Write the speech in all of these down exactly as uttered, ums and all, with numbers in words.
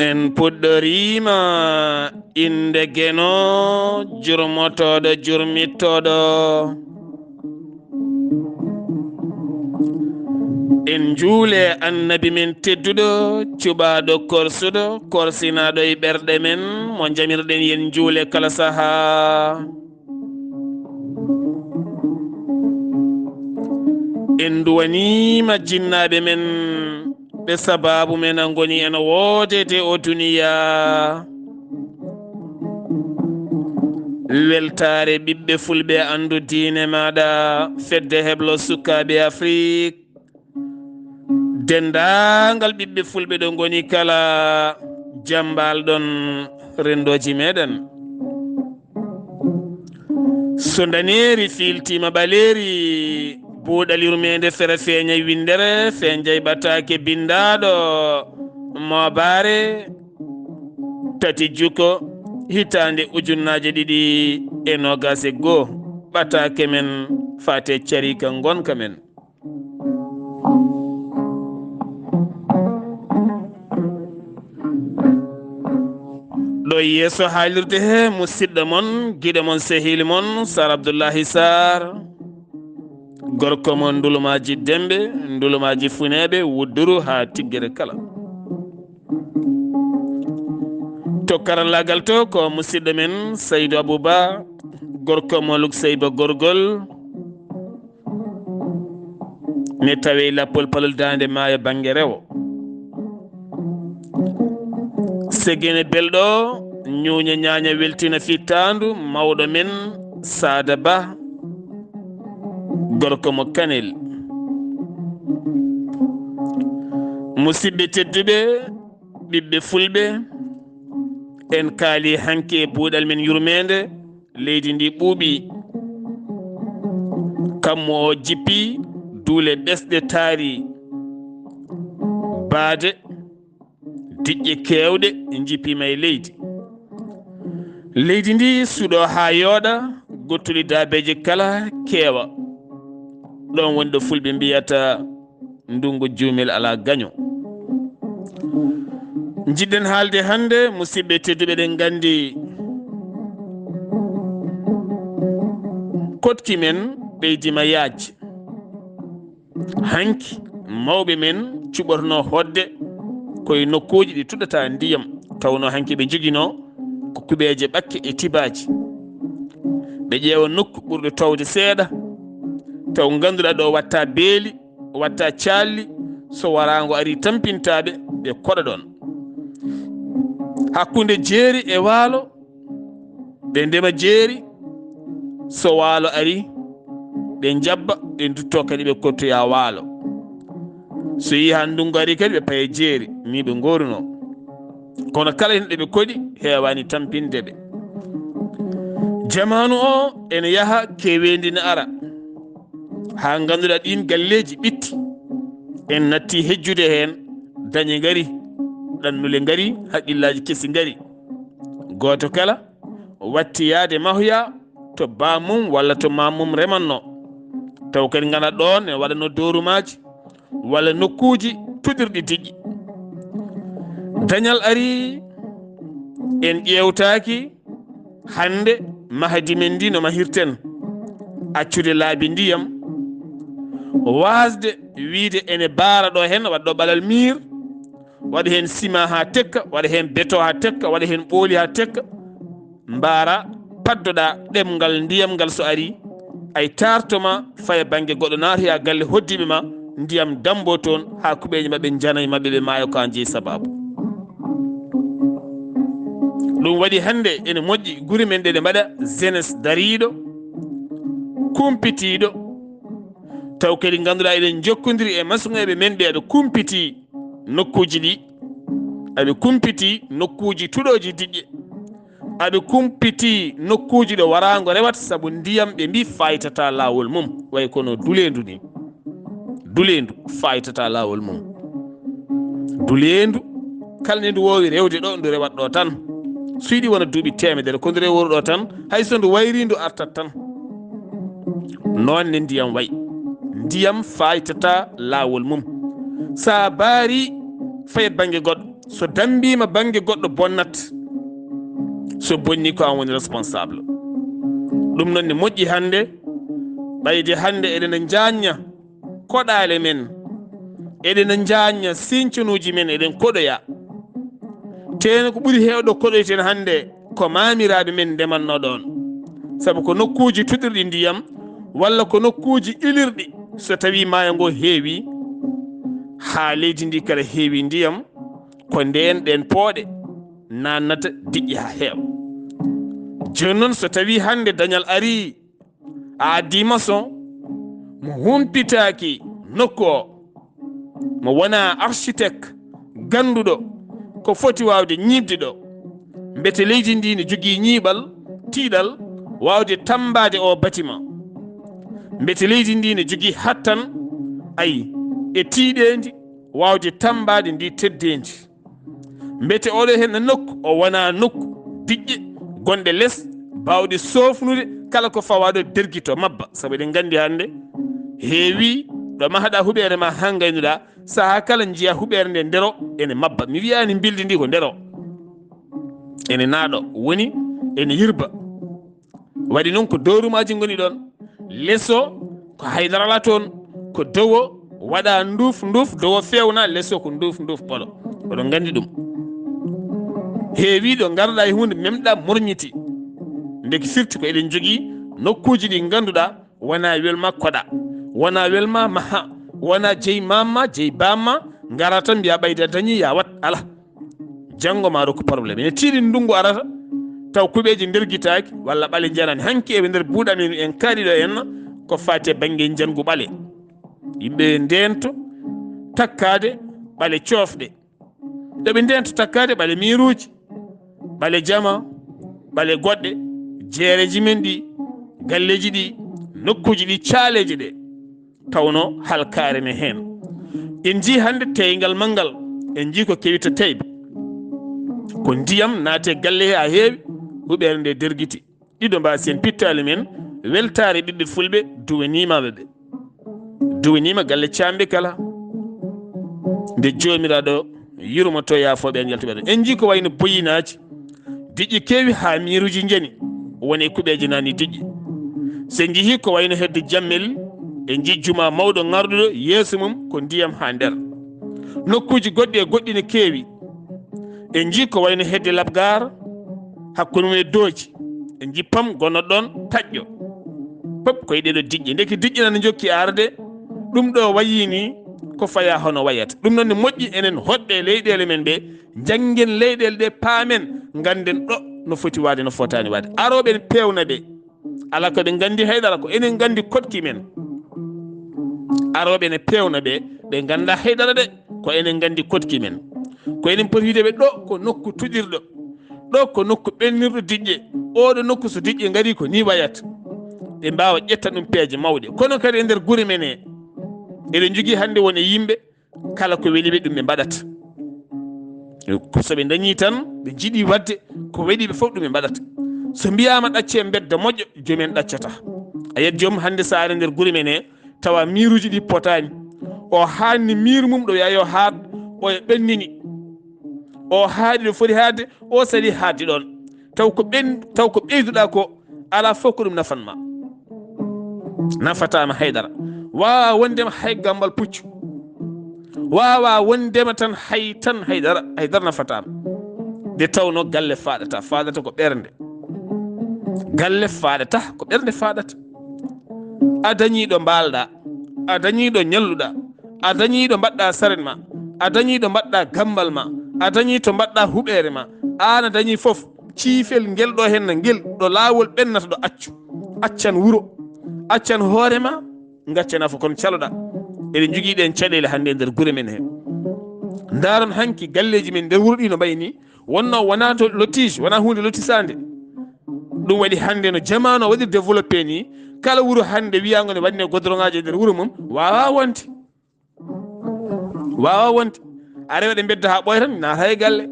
En puɗɗoriima innde Geno, jurmotooɗo, jurmittooɗo. En njuule Annabi men tedduɗo, cuɓaaɗo korsuɗo, korsinaaɗo e ɓerɗe men, mo njamirɗen yen njuule kala sahaa. En nduwaniima jinnaaɓe men, ɓe sabaabu men a ngoni en woodeede o duniyaa. Weltaare ɓiɓɓe fulɓe anndu diine maaɗa, fedde heblo sukaaɓe Afrik. Denndaangal ɓiɓɓe fulɓe ɗo ngoni kala, jam mbaal ɗon renndooji meɗen. So ndaneeri fiiltiima ɓaleeri, buuɗal yurmeende fere feeñay winndere, fenjay ɓataake binndaaɗo moobaare tati juko hitaande ujunnaaje ɗiɗi e noogaas e goo, ɓataake men faate cariika ngonka men. Ɗo yeeso haalirde he, musidɗo mon, giɗo mon, sehil mon, Sar Abdullahi Sar, gorko mon Ndulumaaji Dembe, Ndulumaaji Funeeɓe, Wudduru haa Tiggere kala. To karallaagal to ko musidɗo men Saydu Abuba, gorko mo Luk Seyba Gorgol, ne tawe lappol palol daande maayo bannge rewo. Segene belɗo, ñuuña ñaaña weltina fittaandu, mawɗo men Saada Ba, gorko mo Kanel. Musidɓe tedduɓe, ɓiɓɓe fulɓe, en kaali hanki e buuɗal men yurmeende, leydi ndi ɓuuɓi. Kammu o jippi, duule ɓesɗe taari baade, diƴƴe keewɗe njippiima e leydi. Leydi ndi suɗo haa yooɗa, gottuli daabeeji kala keewa. Ɗon woni ɗo fulɓe mbiyata ndungu juumel alaa gaño. Njiɗɗen haalde hannde, musidɓe tedduɓe, eɗen nganndi koɗki men ɓeydiima yaaj. Hanki mawɓe men cuɓotono hoɗde koye nokkuuji ɗi tuɗata ndiyam, tawno hanki ɓe njoginoo ko kuɓeeje ɓakke e tibaaji. Ɓe ƴeewa nokku ɓurɗo towde seeɗa, taw ngannduɗaa ɗo watta beeli, watta calli, so waraango ari tampinta ɓe, ɓe koɗa ɗon. Hakkunde jeeri e waalo, ɓe ndema jeeri, so waalo ari, ɓe njabba, ɓe ndutto kadi ɓe kottoya waalo. So yii haa ndunngu ari kadi, ɓe paya jeeri, ni ɓe ngoruno. Kono kala heen ɗo ɓe koɗi, heewaani tampinde ɓe. Jamaanu o ene yaha, keeweendi ne ara. Haa ngannduɗaa ɗiin galleeji ɓitti. En natti hejjude heen, dañe ngari, ɗannule ngari, haqqillaaji kesi ngari. Gooto kala watti yahde mahoya to baamum walla to maamum remanno. Taw kadi ngana ɗoon ne waɗano doorumaji walla nokkuuji tuɗirɗi diƴƴi. Dañal ari, en ƴeewtaaki hannde mahadi men ndi no mahirten, accude laabi ndiyam, waasde wiide ene baara ɗo heen, waɗa ɗo ɓalal miir, waɗa heen sima haa tekka, waɗa heen beto haa tekka, waɗa heen ɓooli haa tekka, mbaara paddoɗa ɗemngal ndiyam ngal, so ari ay tartoma faya bannge goɗɗo, naatoya galle hoddiiɓe ma, ndiyam dambo toon haa kuɓeeje maɓɓe njana e maɓɓe, ɓe maayo ko an jeyi sabaabu. Ɗum waɗi hannde ene moƴƴi gure men ɗe, ɗe mbaɗa jeunesse dariiɗo, kumpitiiɗo, taw kadi ngannduɗaa eɗen njokkondiri e masuŋeeɓe men ɓe, aɓe kumpiti nokkuuji ɗi, aɓe kumpiti nokkuuji tuɗooji diƴƴe. Aɓe kumpitii nokkuuji ɗo waraango rewata, sabu ndiyam ɓe mbii faaytataa laawol mum, way kono duleendu ni. Duleendu faaytataa laawol mum. Duleendu, kala nde ndu woowi rewde ɗo, ndu rewat ɗo tan. So yiɗi wona duuɓi teemedere, ko ndu rewori ɗo tan, hay so ndu wayri, ndu artat tan. Noon ne ndiyam way. Ndiyam faaytataa laawol mum. So a baari, fayat bannge goɗɗo. So dammbiima bannge goɗɗo, bonnat. So bonni, ko aan woni responsable. Ɗum noon ne moƴƴi hannde, ɓayde hannde eɗen njaanña koɗaale men, eɗen njaanña sinconuuji men, eɗen koɗoya. Tee ko ɓuri heewde koɗoyten hannde ko maamiraaɓe men ndematnoo ɗoon. Sabu ko nokkuuji tuɗirɗi ndiyam, walla ko nokkuuji ilirɗi, so tawii maayo ngoo heewii, haa leydi ndii kala heewii ndiyam, ko ndeen ɗeen pooɗe naatnata diƴƴe haa heewa. Jooni noon, so tawii hannde dañal arii, a addii maçon mo humpitaaki nokku o, mo wonaa architecte gannduɗo ko foti waawde ñiiɓde ɗo, mbete leydi ndi ne jogii ñiiɓal, tiiɗal, waawde tammbaade o bâtiment, mbete leydi ndi ne jogii hattan, ayi, e tiiɗeendi, waawde tammbaade ndi teddeendi. Mbete oɗo heen nokku, o wonaa nokku diƴƴe gonɗe les, baawɗe soofnude kala ko fawaa ɗo, dergito, mabba. Sabu eɗen nganndi hannde heewi ɗo mahaɗaa huɓeere ma haa ngaynuɗaa, sahaa kala njiyaa huɓeere nde ndero ene mabba. Mi wiyaani mbildi ndi ko ndero. Ene naaɗo, woni ene yirba. Waɗi noon ko dowrumaaji ngoni ɗoon. Les o ko haydara alaa toon, ko dowo waɗaa nduuf nduuf, dowo feewna, les o ko nduuf nduuf ɓolo. Oɗon nganndi ɗum. Heewii ɗo ngarɗaa e huunde memɗaa morñiti. Ndeke firti ko eɗen njogii nokkuuji ɗi ngannduɗaa wonaa welma koɗa, wonaa welma maha, wonaa jeyi maam ma, jeyi baam ma, ngaraa tan mbiyaa ɓayde a dañii, yaa waɗ, alaa. Janngo ma rokku problème. Ene tiiɗi ndunngu arata, taw kuɓeeji ndergitaaki, walla ɓale njenaani. Hanki eɓe nder buuɗe amen en kaaɗi ɗo en, ko faati e bannge njanngu ɓale. Yimɓe ndeento takkaade ɓale coofɗe. Ɗo ɓe ndeento takkaade ɓale miiruuji, ɓale jama, ɓale goɗɗe, jeereji men ɗi, galleeji ɗi, nokkuuji ɗi, caaleeje ɗe. Tawno halkaare ne heen. En njii hannde teyngal manngal, en njii ko kewita teyɓe. Ko ndiyam naati e galle he haa heewi, huɓeere nde dergiti. Ɗiɗo mbaasi en pittaali men, weltaare ɓiɓɓe fulɓe duwaniima ɓe. Duwaniima galle caamɓe kala. Nde Joomiraaɗo yurmoto yaafooɓe en yaltuɓe ɗo. En njii ko wayno boyinaaji, diƴƴe keewi haa miiruuji njani, woni e kuɓeeje naani diƴƴe. So en njehii ko wayno hedde Jammel, en njii jumaa mawɗo ŋarɗuɗo yeeso mum ko ndiyam haa nder. Nokkuuji goɗɗi e goɗɗi ne keewi. En njii ko wayno hedde Labgar, hakkunde mum e Dooji. En njii pam gonno ɗoon taƴƴo. Pop ko e ɗeɗo diƴƴe. Ndeke diƴƴe nana njokki arde, ɗum ɗo wayi ni ko fayaa hono wayata. Ɗum noon ne moƴƴi enen hoɗɓe leyɗeele men ɓe, njanngen leyɗeele ɗe, paamen, ngannden ɗo no foti waade, no fotaani waade. Arooɓe ne peewna ɓe. Alaa ko ɓe nganndi haydara, ko enen nganndi koɗki men. Arooɓe ne peewna ɓe, ɓe nganndaa haydara de, ko enen nganndi koɗki men. Ko enen poti wiide ɓe ɗo ko nokku tuɗirɗo, ɗo ko nokku ɓennirɗo diƴƴe, oɗo nokku so diƴƴe ngarii ko ni wayata. Ɓe mbaawa ƴetta ɗum peeje mawɗe. Kono kadi e nder gure men he, eɗen njogii hannde won e yimɓe, kala ko weli ɓe ɗum ɓe mbaɗata. Ko so ɓe dañii tan, ɓe njiɗi waɗde ko weli ɓe fof ɗum ɓe mbaɗata. So mbiyaama ɗaccee mbedda moƴƴo, joom en ɗaccata. A yiyat joom hannde so ari nder gure men he, tawa miiruuji ɗi potaani. O haanni miir mum ɗo wiya yo haaɗ, o e ɓennini. O haaɗi ɗo foti haaɗde, o sali haaɗde ɗoon. Taw ko ɓen-, taw ko ɓeyduɗaa ko, alaa fof ko ɗum nafan ma. Nafataama haydara. Waawaa wondema hay gammbal puccu. Waawaa wondema tan hay tan haydara, haydara nafataama. Nde tawnoo galle faaɗata, faaɗata ko ɓernde. Galle faaɗata ko ɓernde faaɗata. A dañii ɗo mbaalɗaa, a dañii ɗo ñalluɗaa, a dañii ɗo mbaɗɗaa saret ma, a dañii ɗo mbaɗɗaa gammbal ma, a dañii to mbaɗɗaa huɓeere ma, aan a dañii fof, ciifel ngel ɗo henna ngel, ɗo laawol ɓennata ɗo accu, accan wuro, accan hoore ma, ngaccanaa fof kono caloɗaa. Eɗen njogii ɗeen caɗeele hannde e nder gure men he. Ndaaron hanki galleeji men nder wuro ɗi no mbayi ni, Wonno wona to lottige, wona hunde lottisaande. Ɗum waɗi hannde no jamaanu o waɗi développé ni, kala wuro hannde wiyaango ne waɗne godoroŋaaji e nder wuro mum, waawaa wonde. Waawaa wonde. A rewa ɗe mbedda haa ɓooya tan, naata e galle.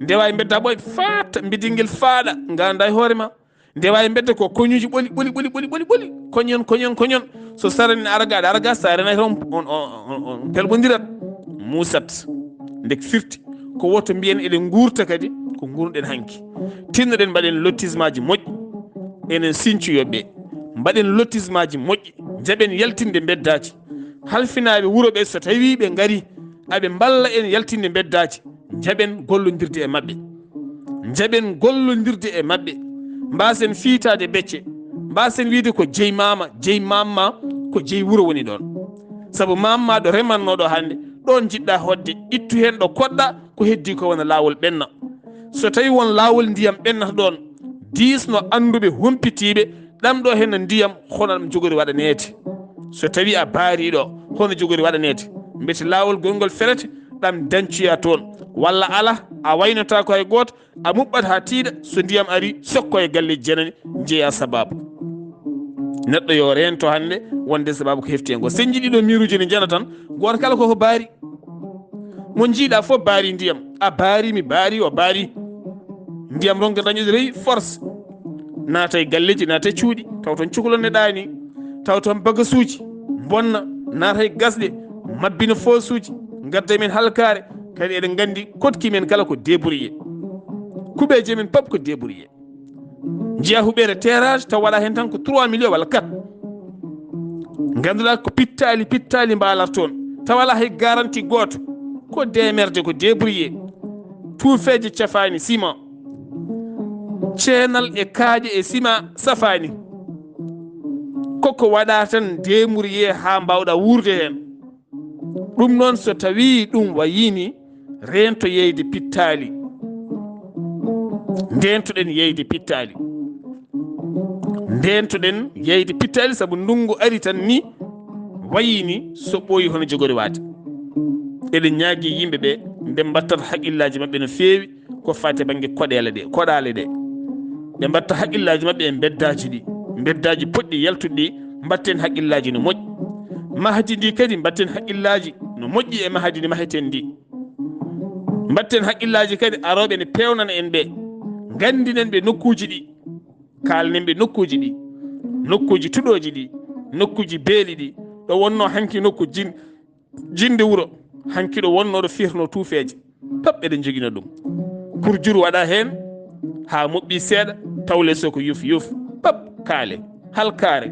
Ndewa e mbedda haa ɓooya, faata, mbidingel faaɗa, ngannda e hoore ma. Ndewa e mbedda ko koñuuji ɓoli, ɓoli, ɓoli, ɓoli, ɓoli, ɓoli. Koñon, koñon, koñon. So sarani ne arga, aɗa arga, sa renay tan on, on, on, on, on pelɓondirat. Muusat. Nde firti. Ko woto mbiyen eɗen nguurta kadi, ko nguurɗen hanki. Tinnoɗen mbaɗen lottismaaji moƴƴi. Enen sincuyoɓe. Mbaɗen lottismaaji moƴƴi. Njaɓen yaltinde mbeddaaji. Halfinaaɓe wuro ɓe so tawii ɓe ngarii, aɓe mballa en yaltinde mbeddaaji. Njaɓen gollondirde e maɓɓe. Njaɓen gollondirde e maɓɓe. Mbaasen fiitaade becce. Mbaasen wiyde ko jeyi maama, jeyi maam ma, ko jeyi wuro woni ɗoon. Sabu maam ma ɗo rematnoo ɗo hannde, ɗoon njiɗɗa hoɗde, ittu heen ɗo koɗɗa, ko heddii ko wona laawol ɓenna. So tawii won laawol ndiyam ɓennata ɗoon, diisno annduɓe humpitiiɓe, ɗam ɗo heen ndiyam, hono ɗam jogori waɗaneede. So tawii a baariiɗo, hono jogori waɗaneede. Mbete laawol gongol ferete, ɗam dancoya toon. Walla alaa, a waynotaako hay gooto, a muɓɓat haa tiiɗa, so ndiyam arii, sokko e galleeji janani, njeyaa sabaabu. Neɗɗo yo reento hannde wonde sabaabu ko hefti e ngo. So en njiɗii ɗo miiruuji ne njana tan, gooto kala koko baari. Mo njiiɗa fof baari ndiyam. A baari, mi baari, o baari. Ndiyam ronka dañude ley force. Naata e galleeji, naata e cuuɗi. Taw toon cukalon ne ɗaani. Taw toon bagasuuji. Mbonna, naata e gasɗe. Mabbina foosuuji. Ngadda men halkaare. Kadi eɗen nganndi koɗki men kala ko débrouillé. Kuɓeeje men pop ko débrouillé. Njiya huɓeere terrasse taw waɗa heen tan ko trois millions walla quatre. Ngannduɗaa ko pittaali, pittaali mbaalata toon. Taw alaa hay garanti gooto. Ko deemerde, ko débrouillé. Tuufeeje cafaani ciment. Ceenal e kaaƴe e ciment safaani. Koko waɗa tan débrouillé haa mbaawɗa wuurde heen. Ɗum noon, so tawii ɗum wayii ni, reento yeyde pittaali. Ndeentoɗen yeyde pittaali. Ndeentoɗen yeyde pittaali, sabu ndunngu ari tan ni, wayii ni, so ɓooyi hono jogori waade. Eɗen ñaagii yimɓe ɓe, nde mbattata haqqillaaji maɓɓe no feewi, ko faati e bannge koɗeele ɗe, koɗaale ɗe. Ɓe mbatta haqqillaaji maɓɓe e mbeddaaji ɗi, mbeddaaji potɗi yaltude ɗi, mbatten haqqillaaji no moƴƴi. Mahdi ndi kadi mbatten haqqillaaji no moƴƴi e mahdi ndi maheten ndi. Mbatten haqqillaaji kadi arooɓe ne peewnana en ɓe, nganndinen ɓe nokkuuji ɗi, kaalnen ɓe nokkuuji ɗi, nokkuuji tuɗooji ɗi, nokkuuji beeli ɗi, ɗo wonnoo hanki nokku jin-, jinnde wuro, hanki ɗo wonnoo ɗo fiyetnoo tuufeeje. Pap eɗen njogino ɗum. Pour jur waɗa heen, haa moɓɓi seeɗa, taw lees o ko yuf yuf. Pap kaale, halkaare.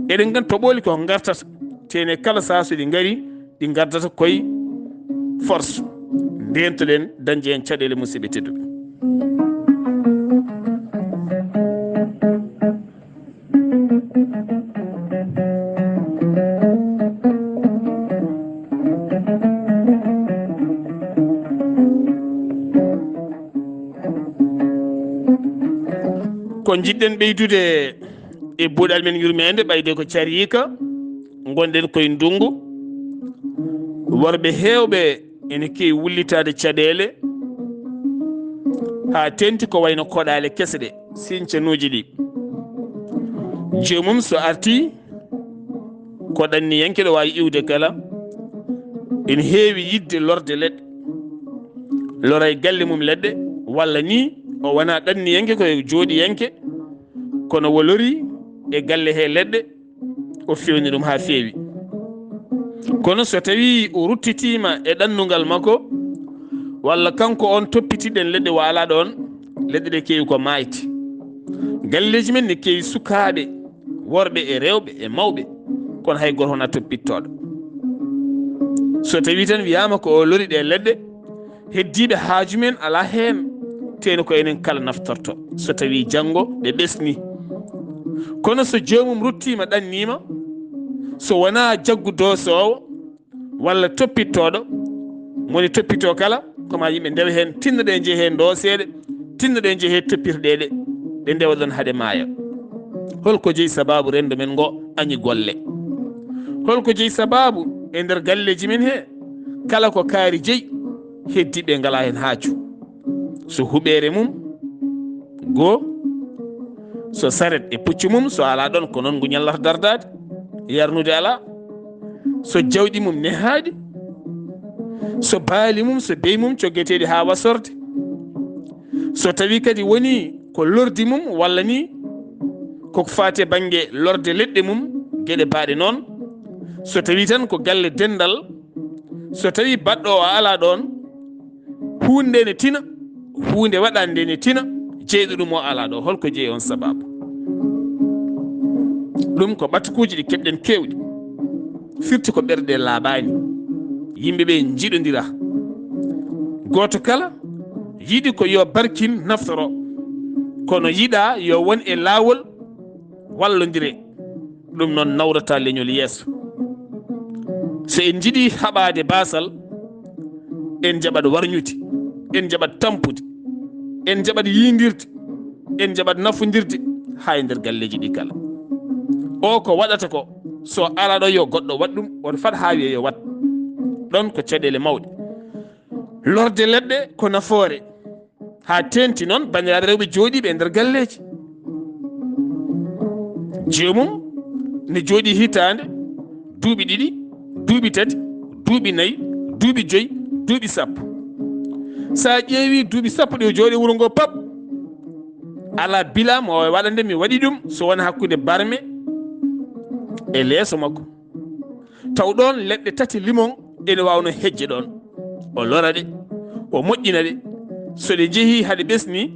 Eɗen nganndi toɓooli ko ngartata, teene kala sahaa so ɗi ngari, ɗi ngardata koye force. Ndeentoɗen dañde heen caɗeele, musidɓe tedduɓe. Ko njiɗɗen ɓeydude e buuɗal men yurmeende, ɓayde ko cariika, ngonɗen koye ndunngu. Worɓe heewɓe ene keewi wullitaade caɗeele, haa teeŋti ko wayno koɗaale kese ɗe, sincanuuji ɗi. Joomum so artii, ko ɗanniyanke ɗo waawi iwde kala, ene heewi yiɗde lorde leɗɗe, lora e galle mum leɗɗe, walla ni o wonaa ɗanniyanke, ko jooɗiyanke, kono o lori e galle he leɗɗe, o fewni ɗum haa feewi. Kono so tawii o ruttitiima e ɗannungal makko, walla kanko on toppitiɗen leɗɗe o alaa ɗoon, leɗɗe ɗe keewi ko maayde. Galleeji men ne keewi sukaaɓe, worɓe e rewɓe e mawɓe, kono hay gooto wonaa toppittooɗo. So tawii tan wiyaama ko o lori ɗe leɗɗe, heddiiɓe haaju men alaa heen, teeni ko enen kala naftorto, so tawii janngo ɓe ɓesni. Kono so joomum ruttiima, ɗanniima, so wonaa jaggu doosoowo walla toppittooɗo, mo woni toppitoo kala, ko maa yimɓe ndewa heen, tinno ɗe njehee heen dooseeɗe, tinno ɗe njehee heen toppirɗe ɗe, ɗe ndewa ɗoon haa ɗe maaya. Hol ko jeyi sabaabu renndo men ngo añi golle? Hol ko jeyi sabaabu e nder galleeji men he? Kala ko kaari jeyi, heddiiɓe ngalaa heen haaju. So huɓeere mum, goo. So saret e puccu mum, so alaa ɗoon, ko noon ngu ñallata dardaade, yarnude alaa. So jawɗi mum nehaaɗi, so baali mum, so beyi mum coggeteeɗi haa wasorde. So tawii kadi wonii ko lordi mum walla nii ko faati e bannge lorde leɗɗe mum, geɗe baaɗe noon. So tawii tan ko galle denndal, so tawii baɗɗo o alaa ɗoon, huunde ne tina, huunde waɗaande ne tina, jeyɗo ɗum o alaa ɗo. Holko jeyi on sababu? Ɗum ko ɓatukuuji ɗi keɓɗen keewɗi. Firti ko ɓerɗe laaɓaani. Yimɓe ɓe njiɗondira. Gooto kala yiɗi ko yo barkin naftoro. Kono yiɗa yo won e laawol wallondire. Ɗum noon nawrata leñol yeeso. So en njiɗi haɓaade baasal, en njaɓat warñude, en njaɓat tampude, en njaɓat yiindirde, en njaɓat nafondirde haa e nder galleeji ɗi kala. O ko waɗata ko, so alaa ɗo yo goɗɗo waɗ ɗum, woto fat haa wiye yo waɗ. Ɗoon ko caɗeele mawɗe. Lorde leɗɗe ko nafoore. Haa teeŋti noon banndiraaɓe rewɓe jooɗiiɓe e nder galleeji. Joomum ne jooɗii hitaande, duuɓi ɗiɗi, duuɓi tati, duuɓi nayi, duuɓi joyi, duuɓi sappo. So a ƴeewii duuɓi sappo ɗi o jooɗii wuro ngoo pap, alaa bila mo waawi waɗande mi waɗi ɗum so wonaa hakkunde barme e leeso makko. Taw ɗoon leɗɗe tati limon ene waawno hejje ɗoon. O lora ɗe, o moƴƴina ɗe. So ɗe njehii haa ɗe ɓesnii,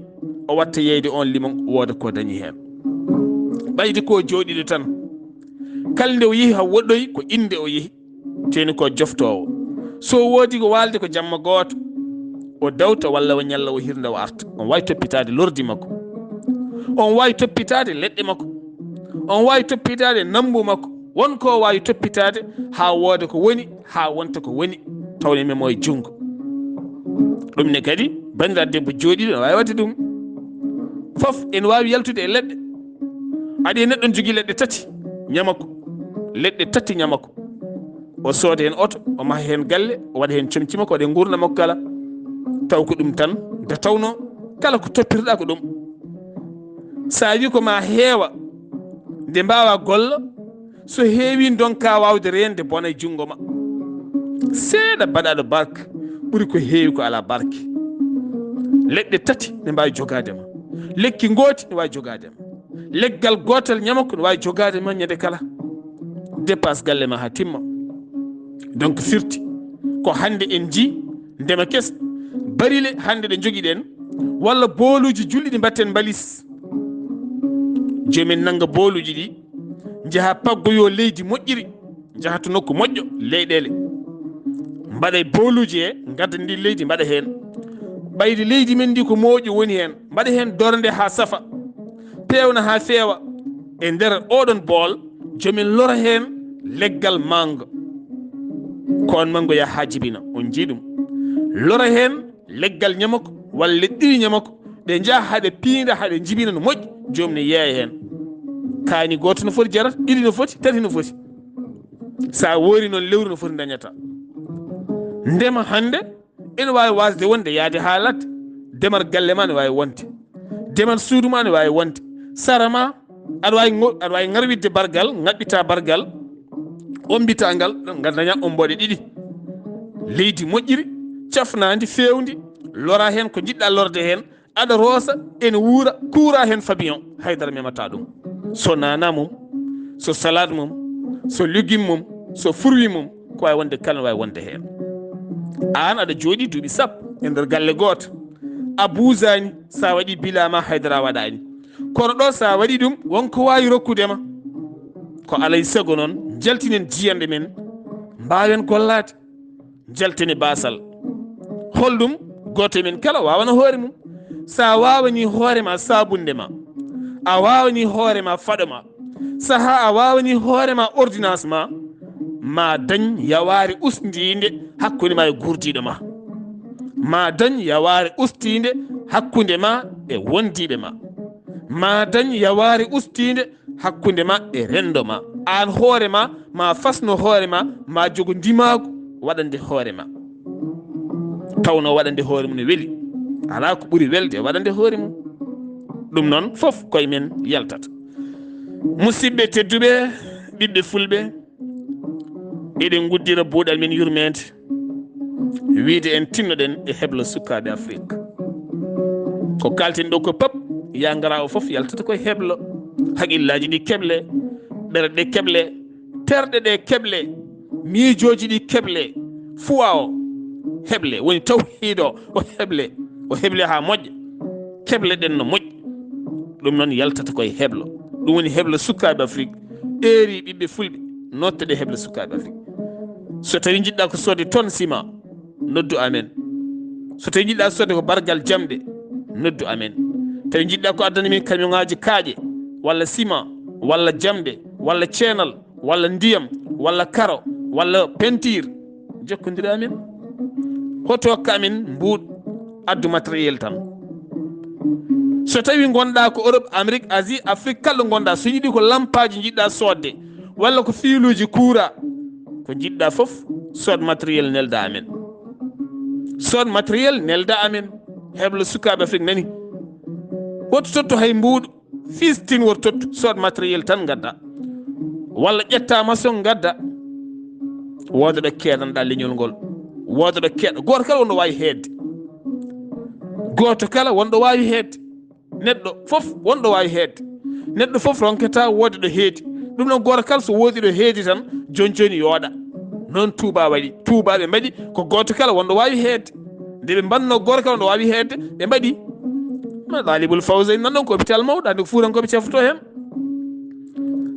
o watta yeeyde oon limon, wooda ko dañi heen. Ɓayde ko jooɗiiɗo tan. Kala nde o yehi haa woɗɗoyi, ko innde o yehi. Teeni ko joftoowo. So woodi ko waalde ko jamma gooto, o dawta walla o ñalla o hirnda o arta. On waawi toppitaade lordi makko. On waawi toppitaade leɗɗe makko. On waawi toppitaade nammbu makko. Won ko waawi toppitaade haa wooda ko woni, haa wonta ko woni, tawde memo e junngo. Ɗum ne kadi, banndiraaɗo debbo jooɗiiɗo ne waawi waɗde ɗum. Fof ene waawi yaltude e leɗɗe. Aɗa e neɗɗo ne jogii leɗɗe tati, ñama ko. Leɗɗe tati ñama ko. O sooda heen oto, o maha heen galle, o waɗa heen comci makko, o waɗa heen nguurndam makko kala. Taw ko ɗum tan nde tawnoo, kala ko toppitoɗaa ko ɗum. So a wii ko ma heewa, nde mbaawa golla, so heewii ndonka waawde reende bona e junngo ma. Seeɗa baɗaaɗo barka ɓuri ko heewi ko alaa barke. Leɗɗe tati ne mbaawi jogaade ma. Lekki ngooti ne waawi jogaade ma. Leggal gootal ñamako ne waawi jogaade ma ñande kala. Dépasse galle ma haa timma. Donc firti ko hannde en njii ndema kesa. Barile hannde ɗe njogiɗen walla booluuji julɗi ɗi mbaɗten mbalis. Joomum en nannga booluuji ɗi, njaha paggoyo leydi moƴƴiri, njaha to nokku moƴƴo, leyɗeele. Mbaɗa e booluuji he, ngadda ndi leydi, mbaɗa heen. Ɓayde leydi men ndi ko mooƴu woni heen, mbaɗa heen dornde haa safa, peewna haa feewa. E nder oɗon bool, joomum en lora heen leggal manngo. Ko on manngo yaha haa jibina, on njii ɗum. Lora heen leggal ñamako walla leɗɗi ɗiɗi ñamako, ɗe njaha haa ɗe piinda, haa ɗe njibina no moƴƴi, joomum ne yeeya heen. Kaani gooto no foti jarata, ɗiɗi no foti, tati no foti. So a woori noon lewru no foti dañata. Ndema hannde ene waawi waasde wonde yaade haa ladde. Demal galle ma ne waawi wonde. Demal suudu ma ne waawi wonde. Sara ma, aɗa waawi ŋo-, aɗa waawi ŋarwidde bargal, ŋaɓɓita bargal, ommbita ngal, ngal daña ommbooɗe ɗiɗi. Leydi moƴƴiri, cafnaandi, feewndi, lora heen ko njiɗɗa lorde heen, aɗa roosa, ene wuura, kuura heen fabiyon, haydara memata ɗum. So naana mum, so salade mum, so légume mum, so fruit mum, ko waawi wonde kala ne waawi wonde heen. Aan aɗa jooɗii duuɓi sappo e nder galle gooto, a buusaani, so a waɗii bila ma haydara waɗaani. Kono ɗo so a waɗii ɗum, won ko waawi rokkude ma. Ko alay sago noon, njaltinen jiyanɗe men, mbaawen gollaade. Njaltini baasal. Holɗum? Gooto e men kala waawana hoore mum. So a waawanii hoore ma saabunde ma, a waawanii hoore ma faɗo ma, sahaa a waawanii hoore ma ordonnance ma, ma dañ yawaare usndiinde hakkunde ma e guurdiiɗo ma. Ma dañ yawaare usndiinde hakkunde ma e wondiiɓe ma. Ma dañ yawaare usndiinde hakkunde ma e renndo ma. Aan hoore ma, ma fasno hoore ma, ma jogo ndimaagu waɗande hoore ma. Tawnoo waɗande hoore mum ne weli. Alaa ko ɓuri welde waɗande hoore mum. Ɗum noon fof koye men yaltata. Musidɓe tedduɓe, ɓiɓɓe fulɓe, eɗen nguddira buuɗal men yurmeende, wiide en tinnoɗen e heblo sukaaɓe Afrik. Ko kalten ɗo ko pap, ya ngara o fof yaltata koye heblo. Haqillaaji ɗi keble, ɓerɗe keble, terɗe ɗe keble, miijooji ɗi keble, fuwa o heble, woni tawhiid o, o heble, o heble haa moƴƴa. Keble ɗen no moƴƴi. Ɗum noon yaltata koye heblo. Ɗum woni heblo sukaaɓe Afrik. Eeri ɓiɓɓe fulɓe, notte ɗe heblo sukaaɓe Afrik. So tawi njiɗɗa ko soodde tonne ciment, noddu amen. So tawi njiɗɗa soodde ko bargal jamɗe, noddu amen. Tawi njiɗɗa ko addana min camion ŋaaji kaaƴe, walla ciment, walla jamɗe, walla ceenal, walla ndiyam, walla karo, walla peinture, jokkondir amen. Hoto hokka amen mbuuɗ, addu matériel tan. So tawi ngonɗa ko Europe, Amérique, Asie, Afrique, kala ɗo ngonɗa, so yiɗi ko lampaaji njiɗɗa soodde, walla ko fiiluuji kuura, ko njiɗɗa fof, sood matériel nelda amen. Sood matériel nelda amen. Heblo sukaaɓe Afrik nani. Woto tottu hay mbuuɗ, fistin woto tottu, sood matériel tan ngadda. Walla ƴetta maçon ngadda. Wooda ɗo keeɗanɗa leñol ngol. Wooda ɗo keeɗa. Gooto kala wonɗo waawi heedde. Gooto kala wonɗo waawi heedde. Neɗɗo fof wonɗo waawi heedde. Neɗɗo fof ronkata woodde ɗo heedi. Ɗum noon, gooto kala so woodi ɗo heedi tan, joni joni yooɗa. Noon Touba waɗi. Touba ɓe mbaɗi ko gooto kala wonɗo waawi heedde. Nde ɓe mbanno gooto kala wonɗo waawi heedde, ɓe mbaɗi. Matalibul Fawzayni nan ɗon ko hôpital mawɗo, hannde ko fuutankooɓe cafroto heen.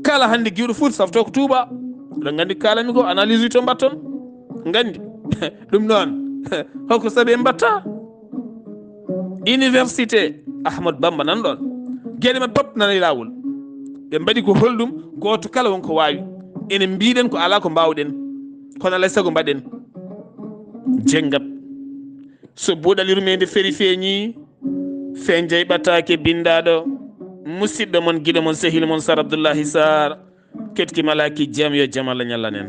Kala hannde giwɗo Fuuta safto ko Touba. Oɗon nganndi ko kaalami ko, analyse uji to mbatton. Nganndi. Ɗum noon, holko sabi en mbatta? Université Ahmad Bamba nan ɗon. Geɗe maɓɓe pop nana e laawol. Ɓe mbaɗi ko holɗum? Gooto kala won ko waawi. Enen mbiɗen ko alaa ko mbaawɗen. Kono alaa e sago mbaɗen. Jenngat. So buuɗal yurmeende feri feeñi, fenjay ɓataake binndaaɗo. Musidɗo mon, giɗo mon, sehil mon, Sar Abdullahi Sar. Ketki malaaki jam, yo jam Allah ñallan en.